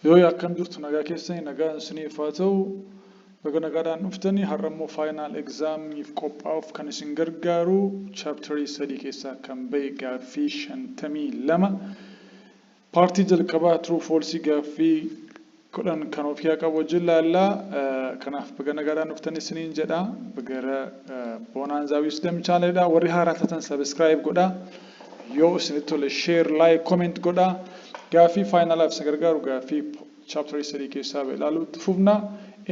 Yoo akkam jirtu? Nagaa keessanii? Nagaan isiniif haa ta'u. Baga nagaadhaan dhuftanii. Har'a immoo final examiif qophaa'uuf kan isin gargaaru chapterii 3 keessaa kan bahe gaaffii 52 partii jalqabaa true false gaaffii 10 kan of qabu wajjin laallaa. Kanaaf baga nagaadhaan dhuftanii isiniin jedha. Gara Bonaanzaa Wisdom channelidha. Warri haaraa taatan subscribe godhaa. Yoo isinitti tole share, like, comment godhaa. Gaaffii finalaaf isin gargaaru gaaffii chapterii 3 keessaa ilaaluutti fufna.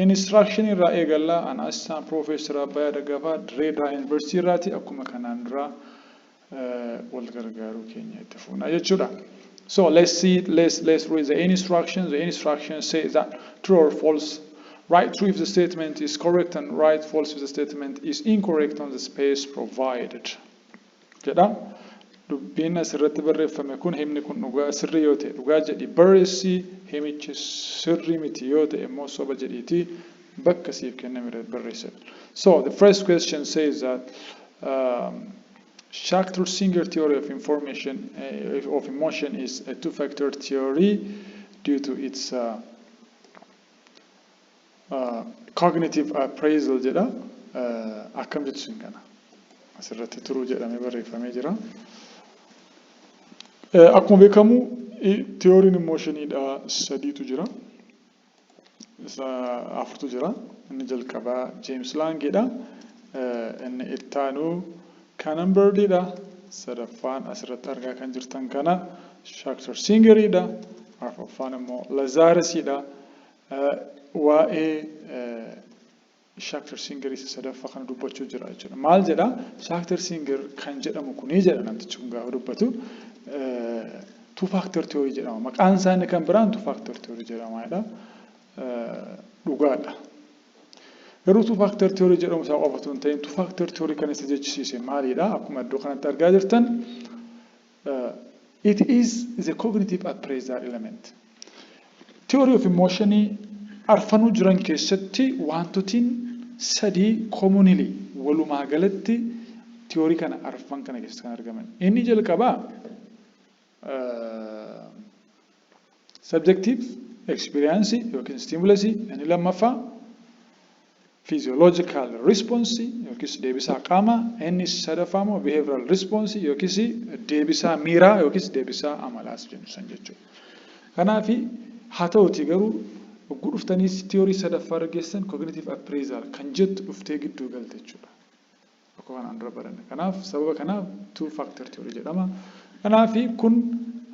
Instruction irraa eegallaa. An Assistant Professor Abbayaa Daggafaa, Dirreedaa Yuunivarsiitii irraati. Akkuma kanaan dura wal gargaaruu keenya itti fufna jechuudha. So let's see, let's read the instructions. The instructions say that true or false. Write true if the statement is correct and write false if the statement is incorrect on the space provided. Jedha. Dubbiin asirratti barreeffame kun, himni kun dhugaa sirrii yoo ta'e dhugaa jedhi barreessi, himichi sirrii miti yoo ta'e immoo soba jedhiiti bakka siif kenname barreessa. So the first question says that Schachter-Singer theory of information of emotion is a two-factor theory due to its cognitive appraisal jedha. Akkam jettu isin kana? Asirratti true jedhamee barreeffamee jira. Akkuma beekamu theoryn emotioniidha sadiitu jira. Isa afurtu jira. Inni jalqabaa James Langeedha. Inni ittaanu Cannon Bardidha. Sadaffaan asirratti argaa kan jirtan kana Schachter Singeridha. Arfaffaan immoo Lazarusidha. Waa'ee Schachter Singer isa sadaffaa kana dubbachuu jira jechuudha. Maal jedha? Schachter Singer kan jedhamu kuni jedha, namtichi kun gaafa dubbatu two factor theory jedhama. Maqaan isaa inni kan biraan two factor theory jedhama. Dhugaadha. Garuu two factor theory jedhamu isaa qofa osoo hin ta'in, two factor theory kan isa jechisiise maalidha? Akkuma iddoo kanatti argaa jirtan, it is the cognitive appraisal element. Theory of emotionii arfanuu jiran keessatti wantotiin sadii commonly walumaa galatti theory kana arfan kana keessatti kan argaman. Inni jalqabaa subjective experience yookiin stimulus, inni lammaffaa physiological response yookiis deebisaa qaamaa, inni sadaffaa immoo behavioral response yookiis deebisaa miiraa yookiis deebisaa amalaas jennu san jechuudha. Kanaaf haa ta'uti garuu yogguu dhuftanii theory sadaffaa irra geessan cognitive appraisal kan jettu dhuftee gidduu galte jechuudha. Akkuma kanaan dura baranne. Kanaaf sababa kanaaf two factor theory jedhama. Kanaaf kun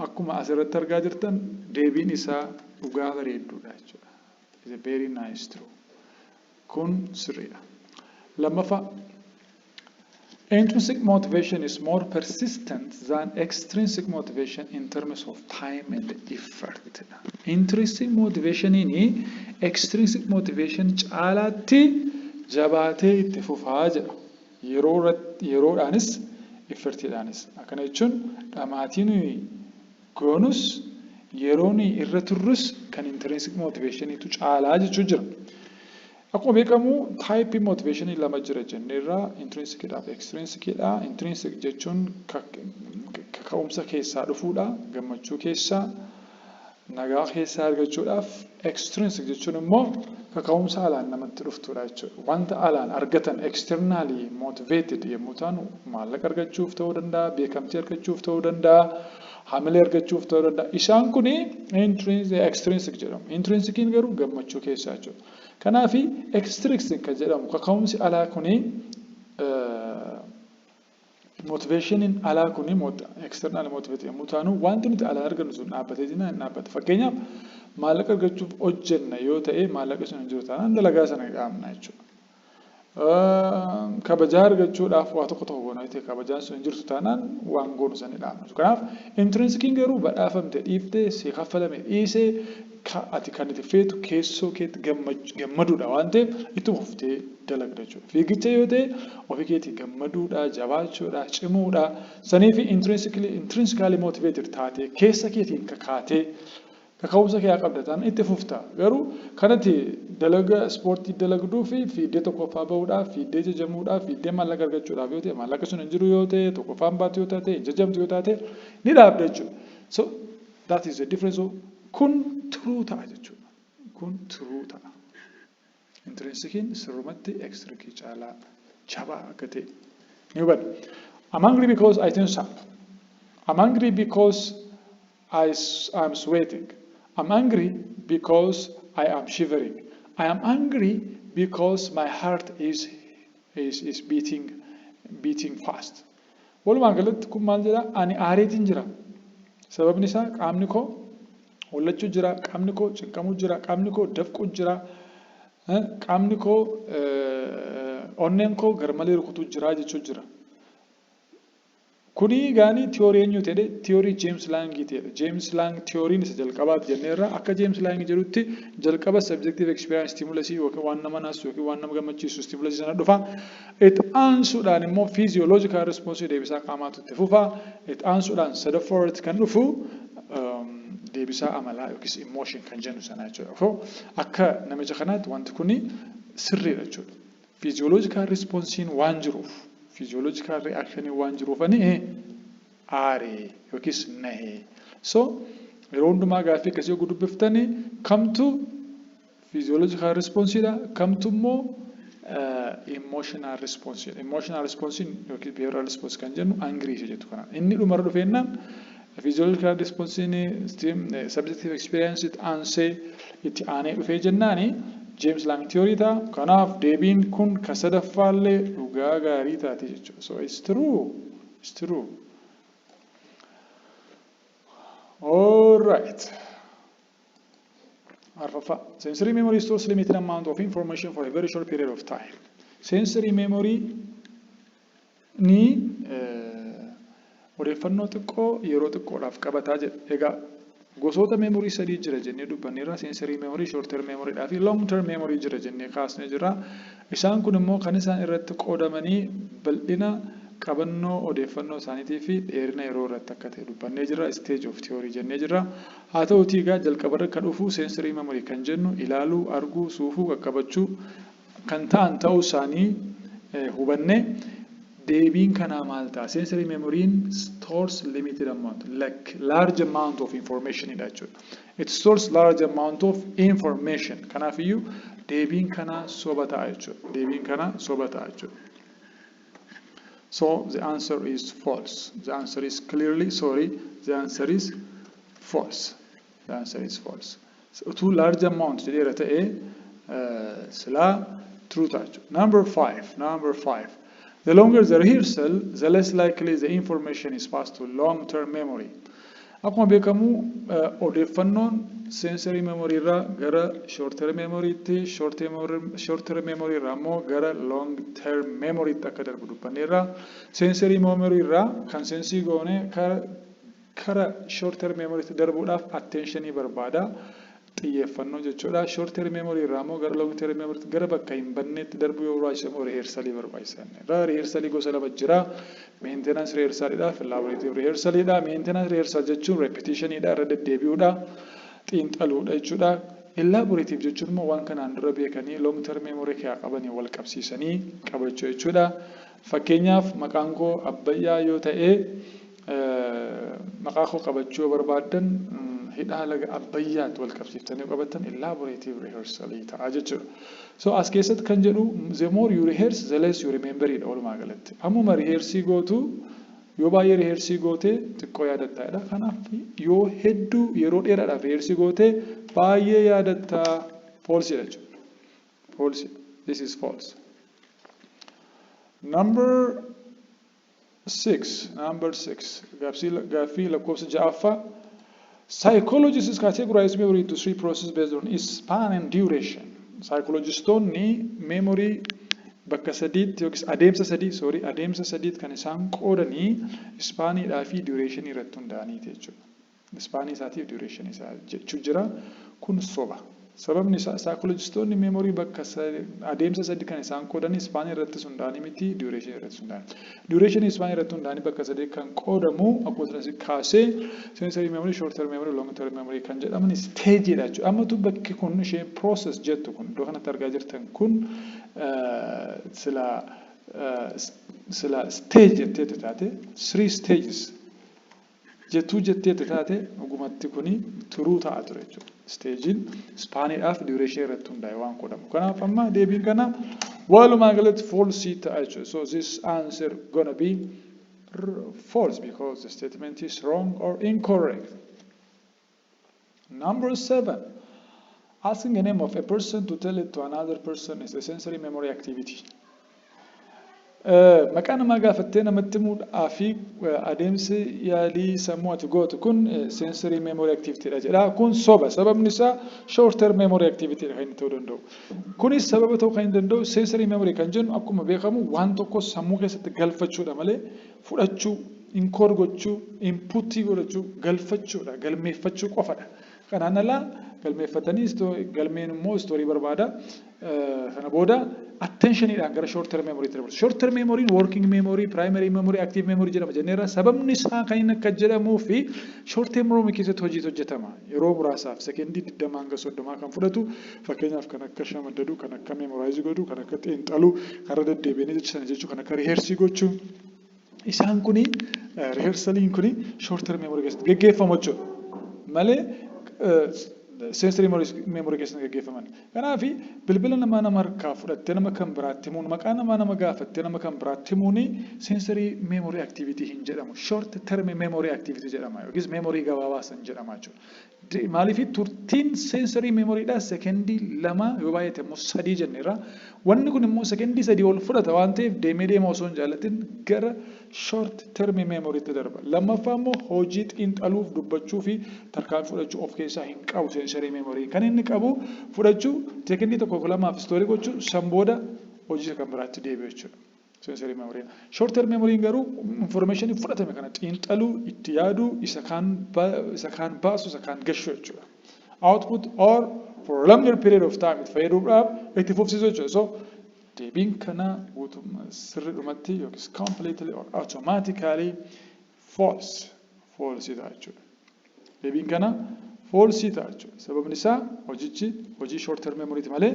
akkuma asirratti argaa jirtan deebiin isaa dhugaa bareedduudha jechuudha. Is a very nice true. Kun sirriidha. Lammaffaa, intrinsic motivation is more persistent than extrinsic motivation in terms of time and effort. Intrinsic motivationiin extrinsic motivation caalaatti jabaatee itti fufaa jedha. Yeroodhaanis effortiidhaanis. Akkana jechuun dhamaatii nuyi goonus yeroo nuyi irra turrus kan intrinsic motivationiitu caalaa jechuu jira. Akkuma beekamu typeii motivationii lama jira jenneerra, intrinsicidhaa fi extrinsicidha. Intrinsic jechuun kaka'umsa keessaa dhufuudha, gammachuu keessaa, nagaa keessaa argachuudhaaf. Extrinsic jechuun immoo kaka'umsa alaan namatti dhuftudha jechuudha. Wanta alaan argatan, externally motivated yommuu taanu, maallaqa argachuuf ta'uu danda'a, beekamtii argachuuf ta'uu danda'a, hamilee argachuuf ta'uu danda'a. Isaan kuni extrinsic jedhamu. Intrinsiciin garuu gammachuu keessaa jechuudha. Kanaafi extrinsic kan jedhamu kaka'umsi alaa kuni, motivationiin alaa kuni, external motivated yommuu taanu, wanti nuti alaa argannu sun dhaabbatee jennaan hin dhaabbata. Fakkeenyaaf, maallaqa argachuuf hojjenna yoo ta'e, maallaqa sun hin jiru taanaan dalagaa sana dhaabna jechuudha. Kabajaa argachuudhaaf waa tokko tokko goona yoo ta'e, kabajaan sun hin jirtu taanaan waan goonu sana dhaabna. Kanaaf intrinsiciin garuu badhaafamte dhiiftee, si kaffalame dhiisee, ati kan itti feetu keessoo keetti gammaduudha waan ta'eef ittuma fuftee dalagda jechuudha. Fiigicha yoo ta'e ofii keetii gammaduudha, jabaachuudha, cimuudha. Saniif intrinsically motivated taatee keessa keetiin kakaatee kaka'umsa kee qabda taanaan itti fufta. Garuu kanatti dalaga ispoortii dalagduu fi fiiddee tokkoffaa bahuudhaaf, fiiddee jajamuudhaaf, fiiddee maallaqa argachuudhaaf yoo ta'e, maallaqa sun hin jiru yoo ta'e, tokkoffaan baatu yoo taate, hin jajamtu yoo taate, ni dhaabda jechuudha. So that is the difference of Kun true ta'a jechuudha. Kun true ta'a. Intrinsiciin sirrumatti extrinsicii caalaa jabaa akka ta'e ni hubanna. I'm angry because I tense up. I'm angry because I am sweating. I'm angry because I am shivering. I am angry because my heart is beating fast. Walumaa galatti kun maal jedhaa? Ani aareetiin jira. Sababni isaa qaamni koo hollachuu jira, qaamni koo cinqamuu jira, qaamni koo dafquu jira, qaamni koo, onneen koo garmalee rukutuu jira jechuu jira. Kuni gaanii theory eenyu ta'e? Theory James Lange ta'edha. James Lange theoryn isa jalqabaati jenneerra. Akka James Lange jedhutti, jalqaba subjective experience stimulusii yookiin waan nama naasu yookiin waan nama gammachiisu stimulusii sana dhufa. Itti aansuudhaan immoo physiological response, deebisaa qaamaatu itti fufa. Itti aansuudhaan sadaffaa irratti kan dhufu deebisaa amalaa yookiis emotion kan jennu sana jechuudha. Akka namicha kanaatti wanti kuni sirriidha jechuudha. Physiological responsiin waan jiruuf, physiological reaction waan jiruuf, ani aaree yookiis nahee. So yeroo hundumaa gaaffii akkasii yoo dubbiftanii, kamtu physiological responsiidha, kamtu immoo emotional responsiidha? Emotional responsiin yookiin behavioral response kan jennu angry isa jettu kana. Inni dhumarra dhufeennaan physiological responsiin subjective experience itti aansee, itti aanee dhufee jennaani James Lange theory ta'a. Kanaaf deebiin kun ka sadaffaallee dhugaa gaarii taate jechuudha. So it's true. It's true. All right. Arfaffaa. Sensory memory stores limited amount of information for a very short period of time. Sensory memory ni odeeffannoo xiqqoo yeroo xiqqoodhaaf qabataa jedha. Egaa gosoota memory sadii jira jennee dubbanneerra. Sensory memory, short term memory fi long term memory jira jennee kaasnee jirra. Isaan kun immoo kan isaan irratti qoodamanii bal'ina qabannoo odeeffannoo isaaniitii fi dheerina yeroo irratti akka ta'e dubbannee jirra. Stage of theory jennee jirra. Haa ta'utii egaa jalqabarra kan dhufu sensory memory kan jennu ilaaluu, arguu, suufuu, qaqqabachuu kan ta'an ta'uu isaanii hubannee, deebiin kanaa maal ta'a? Sensory memoryn stores limited amount, like large amount of information dha jechuudha. It stores large amount of information. Kanaafiyyuu deebiin kanaa soba ta'a jechuudha. Deebiin kanaa soba ta'a jechuudha. So the answer is false. The answer is clearly, sorry, the answer is false. The answer is false. Utuu large amount jedheera ta'ee silaa true ta'a jechuudha. Number five, number five. The longer the rehearsal, the less likely the information is passed to long-term memory. Akkuma beekamu, odeeffannoon sensory memory irraa gara short term memorytti, short term memory irraa immoo gara long term memorytti akka darbu dubbanneerra. Sensory memory irraa kan sense goone kara short term memorytti darbuudhaaf attentionii barbaada. Xiyyeeffannoo jechuudha. Short term memory irraa immoo gara long term memorytti, gara bakka hin banneetti darbuu yoo barbaachisu immoo rehearsalii barbaachisa. Rehearsalii gosa lama jira. Maintenance rehearsaliidha fi elaborative rehearsaliidha. Maintenance rehearsal jechuun repetitioniidha, irra deddeebi'uudha, xiinxaluudha jechuudha. Elaborative jechuun immoo waan kanaan dura beekanii long term memory keessaa qabanii wal qabsiisanii qabachuu jechuudha. Fakkeenyaaf, maqaan koo Abbayyaa yoo ta'e, maqaa koo qabachuu yoo barbaaddan, hidhaa laga Abbayyaatti wal qabsiiftanii qabattan elaborative rehearsalii ta'a jechuudha. So as keessatti kan jedhu, the more you rehearse, the less you remember dha walumaa galatti. Ammuma rehearsii gootu, yoo baay'ee rehearsii goote, xiqqoo yaadattaadha. Kanaaf yoo hedduu yeroo dheeraadhaaf rehearsii goote, baay'ee yaadattaa, false jechuudha. False. This is false. Number six. Number six. Gaaffii lakkoofsa ja'affaa. Psychologists categorize memory into three processes based on its span and duration. Psychologistoonni memory bakka sadiitti yookiis adeemsa sadii, sorry, adeemsa sadiitti kan isaan qoodanii spaniidhaa fi durationii irratti hundaa'aniiti jechuudha. Spanii isaatiif durationii isaa jechuu jira. Kun soba. Sababni isaa, psychologistoonni memory bakka adeemsa sadii kan isaan qoodanii spanii irratti hundaa'anii miti, durationii irratti hundaa'anii. Durationii spanii irratti hundaa'anii bakka sadii kan qoodamu akkuma asii kaasee sensory memory, short term memory, long term memory kan jedhaman stageiidha jechuudha. Ammatu bakki kun isheen process jettu kun iddoo kanatti argaa jirtan kun sila stage jetteetti taate, three stages Jettuu jetteetti taate, dhugumatti kuni true ta'a ture jechuudha. Stageiin spaniidhaaf duration irratti hundaa'e waan godhamu. Kanaaf amma deebiin kana walumaa galatti false ta'a jechuudha. So this answer gonna be false because the statement is wrong or incorrect. Number seven, asking a name of a person to tell it to another person is a sensory memory activity. Maqaa namaa gaafattee namatti himuudhaa fi adeemsi yaalii sammuu ati gootu kun sensory memory activity dha jedha. Kun soba. Sababni isaa short term memory activity dha kan inni ta'uu danda'u. Kunis sababa ta'uu kan hin danda'u, sensory memory kan jennu akkuma beekamu waan tokko sammuu keessatti galfachuudha malee fudhachuu, encode gochuu, inputii godhachuu, galfachuudha, galmeeffachuu qofadha. Kanaan alaa galmeeffatanii galmeen immoo store barbaada. Sana booda attentioniidhaan gara short term memory dabarsu. Short term memory, working memory, primary memory, active memory jedhama jenneerra. Sababni isaa kan inni akka jedhamuu fi short term memory keessatti hojiitu hojjetama. Yeroo muraasaaf sekendii 20 hanga 30 kan fudhatu, fakkeenyaaf kan akka shamaddaduu, kan akka memorize godhuu, kan akka xiinxaluu, karaa deddeebianii jecha sana jechuu, kan akka rehearse gochuu. Isaan kuni, rehearsaliin kuni short term memory keessatti geggeeffamu jechuudha. Malee sensory memory keessatti geggeeffaman. Kanaaf bilbila namaa nama harkaa fudhattee nama kan biraatti himuun, maqaa namaa nama gaafattee nama kan biraatti himuun sensory memory activity hin jedhamu. Short term memory activity jedhama yookiis memory gabaabaa san jedhama jechuudha. Maaliif? Turtiin sensory memorydhaa sekendii 2, yoo baay'ate immoo 3 jenneerra. Wanni kun immoo sekendii 3 ol fudhata waan ta'eef, deemee deema osoo hin jaallatin gara short term memorytti darba. Lammaffaa immoo hojii xiinxaluuf, dubbachuu fi tarkaanfii fudhachuu of keessaa hin qabu sensory memory. Kan inni qabu fudhachuu, sekendii 1 2f store gochuu, san booda hojii kan biraatti deebi'u jechuudha. Sensory memory. Short term memory garuu information fudhatame kana xiinxaluu, itti yaaduu, isa kaan baasu, isa kaan gashuu jechuudha. Output or for a longer period of time itti fayyadamuudhaaf itti fufsiisuu jechuudha. So deebiin kana guutummaa sirriidhumatti yookiis completely or automatically false ta'a jechuudha. Deebiin kana false ta'a jechuudha. Sababni isaa hojichi hojii short term memory malee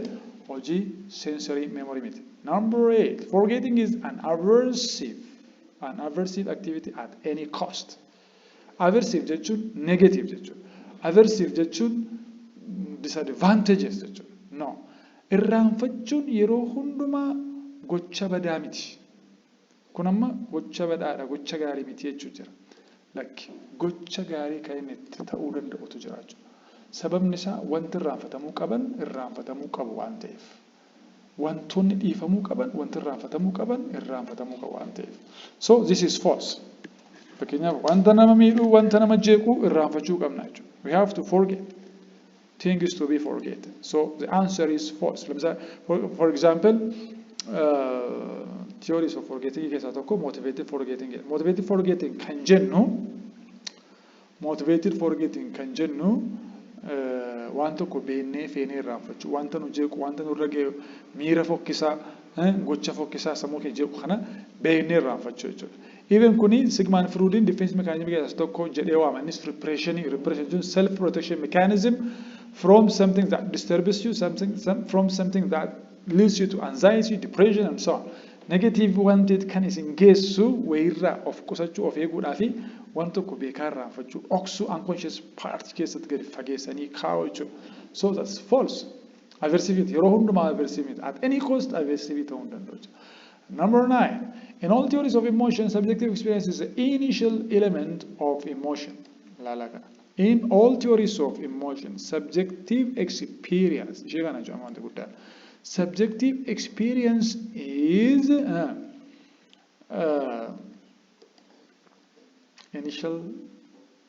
hojii sensory memory miti. Number eight, forgetting is an aversive activity at any cost. Aversive jechuun negative jechuudha. Aversive jechuun disadvantages jechuudha. No. Irraanfachuun yeroo hundumaa gocha badaa miti. Kun amma gocha badaadha, gocha gaarii miti jechuu jira. Lakki, gocha gaarii kan inni itti ta'uu danda'utu jira jechuudha. Sababni isaa wanti irraanfatamuu qaban irraanfatamuu qabu waan ta'eef. Wantoonni dhiifamuu qaban, wanti irraanfatamuu qaban irraanfatamuu qabu waan ta'eef. So this is false. Fakkeenyaaf wanta nama miidhuu, wanta nama jeequ irraanfachuu qabna jechuudha. We have to forget. Things to be forgotten. So the answer is false. For example, theories of forgetting keessaa tokko motivated forgetting. Motivated forgetting kan jennu waan tokko beennee feenee irraanfachuu, wanta nu jeequ, wanta nurra ga'e, miira fokkisaa, gocha fokkisaa sammuu keenya jeequ kana beeknee irraanfachuu jechuudha. Even kuni Sigmund Freudin defense mechanism keessaa tokko jedhee waama. Innis repression jechuun self protection mechanism from something that disturbs you, from something that leads you to anxiety, depression and so on. Negative wanti kan isin geessu wayirraa of qusachuu, of eeguudhaa fi waan tokko beekaa irraanfachuu, dhoksuu, unconscious part keessatti gadi fageessanii kaa'u jechuudha. So that's false. Aversivity yeroo hundumaa aversivity at any cost aversivity ta'uu hin danda'u jechuudha. Number nine, in all theories of emotion, subjective experience is the initial element of emotion. Laala kana. In all theories of emotion, subjective experience, ishee kana jedhama wanti guddaan. Subjective experience is initial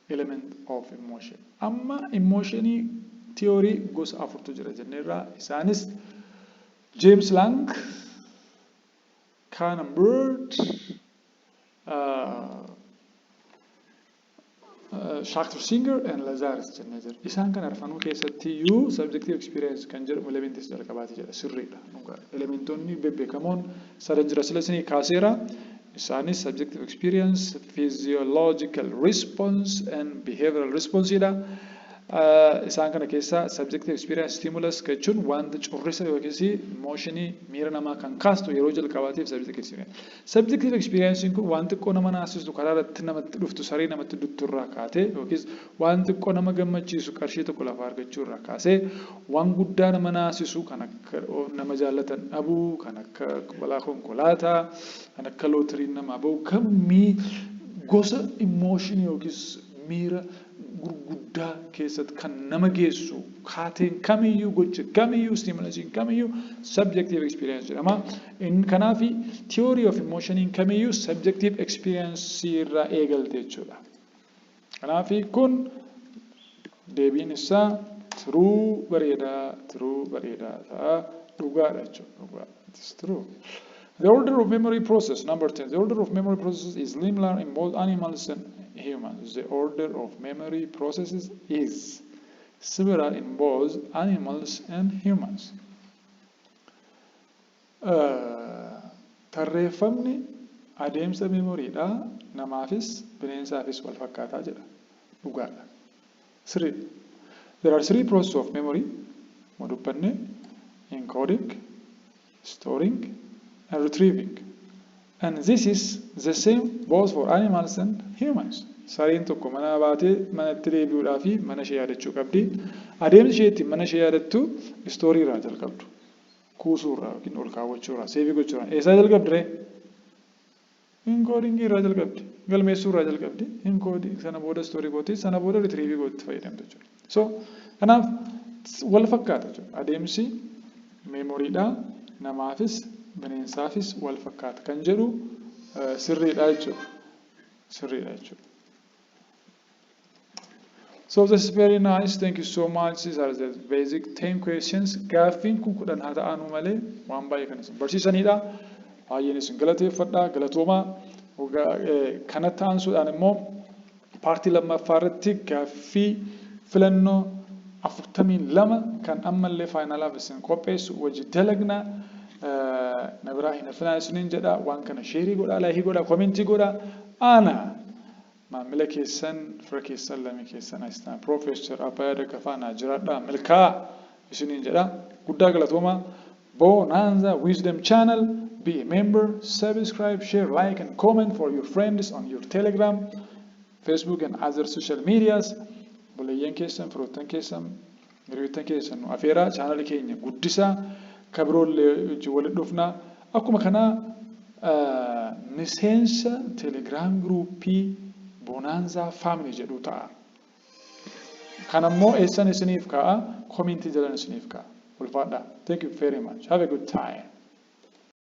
element of emotion. Amma emotionii theory gosa afurtu jira jenneerraa. Isaanis James Lange, Cannon Bard, Schachter, Singer and Lazarus jennee jira. Isaan kan arfanuu keessatti iyyuu subjective experience kan jedhamu elementis jalqabaati jedha, sirriidha. Elementoonni bebbeekamoon sadan jira sila isinii kaaseera. Isaanis subjective experience, physiological response and behavioral response dha. Isaan kana keessaa subjective experience stimulus jechuun wanta currisa yookiis emotionii, miira namaa kan kaastu yeroo jalqabaatiif subjective experience. Subjective experience kun waan xiqqoo nama naasistu, karaa irratti namatti dhuftu, saree namatti duttu irraa kaatee, yookiis waan xiqqoo nama gammachiisu, qarshii tokko lafaa argachuu irraa kaasee, waan guddaa nama naasisu kan akka nama jaallatan dhabuu, kan akka balaa konkolaataa, kan akka lootiriin namaa bahu, kamii gosa emotionii yookiis miira gurguddaa keessatti kan nama geessu kaateen kamiyyuu, gocha kamiyyuu, stimulusiin kamiyyuu subjective experience jedhama. Kanaafi theory of emotioniin kamiyyuu subjective experience irraa eegalte jechuudha. Kanaafi kun deebiin isaa true bareedaa, true bareedaa ta'a, dhugaadha jechuudha. Dhugaa. It is true. The order of memory process, number 10. The order of memory process is similar in both animals and humans. The order of memory processes is similar in both animals and humans. Tarreeffamni adeemsa memorydha namaafis bineensaafis wal fakkaataa jedha. Dhugaadha. Sirriidha. There are three processes of memory. Dubbanne: encoding, storing, and retrieving. And this is the same both for animals and humans. Sareen tokko mana baatee manatti deebi'uudhaa fi mana ishee yaadachuu qabdi. Adeemsi ishee ittiin mana ishee yaadattu store irraa jalqabdu. Kuusuu irraa yookiin ol kaawwachuu irraa, save gochuu irraa. Eessaa jalqabdi ree? Encodingii irraa jalqabdi. Galmeessuu irraa jalqabdi. Encoding sana booda store gooti, sana booda retrieve gootti fayyadamtu jechuudha. So kanaaf wal fakkaata jechuudha. Adeemsi memorydhaa namaafis bineensaafis wal fakkaata kan jedhu sirriidha jechuudha. Sirriidha jechuudha. So this is very nice. Thank you so much. These are the basic 10 questions. Gaaffiin kun 10 haa ta'anuu malee waan baay'ee kan isin barsiisanidha. Baay'een isin galateeffadha. Galatoomaa. Kanatti aansuudhaan immoo partii lammaffaa irratti gaaffii filannoo 42 kan ammallee finalaaf isin qopheessu wajji dalagna. Na biraa hin hafinaa isiniin jedha. Waan kana share godhaa, like godhaa, comment godhaa. Ana maamila keessan, fira keessan, lamii keessan, assistant professor Abbayaa Daggafaa. Naa jiraadhaa, milkaa isiniin jedha. Guddaa galatoomaa. Bonanza Wisdom Channel. Be a member, subscribe, share, like and comment for your friends on your Telegram, Facebook and other social medias. Obboleeyyan keessan, firoottan keessan, hiriyoottan keessan nu afeeraa, channelii keenya guddisaa, kabiroollee wajjin walitti dhufnaa. Akkuma kanaa miseensa Telegram groupii Bonanza Family jedhu ta'a. Kanammoo eessan isiniif kaa'a? Commentii jalan isiniif kaa'a. Ulfaadhaa. Thank you very much. Have a good time.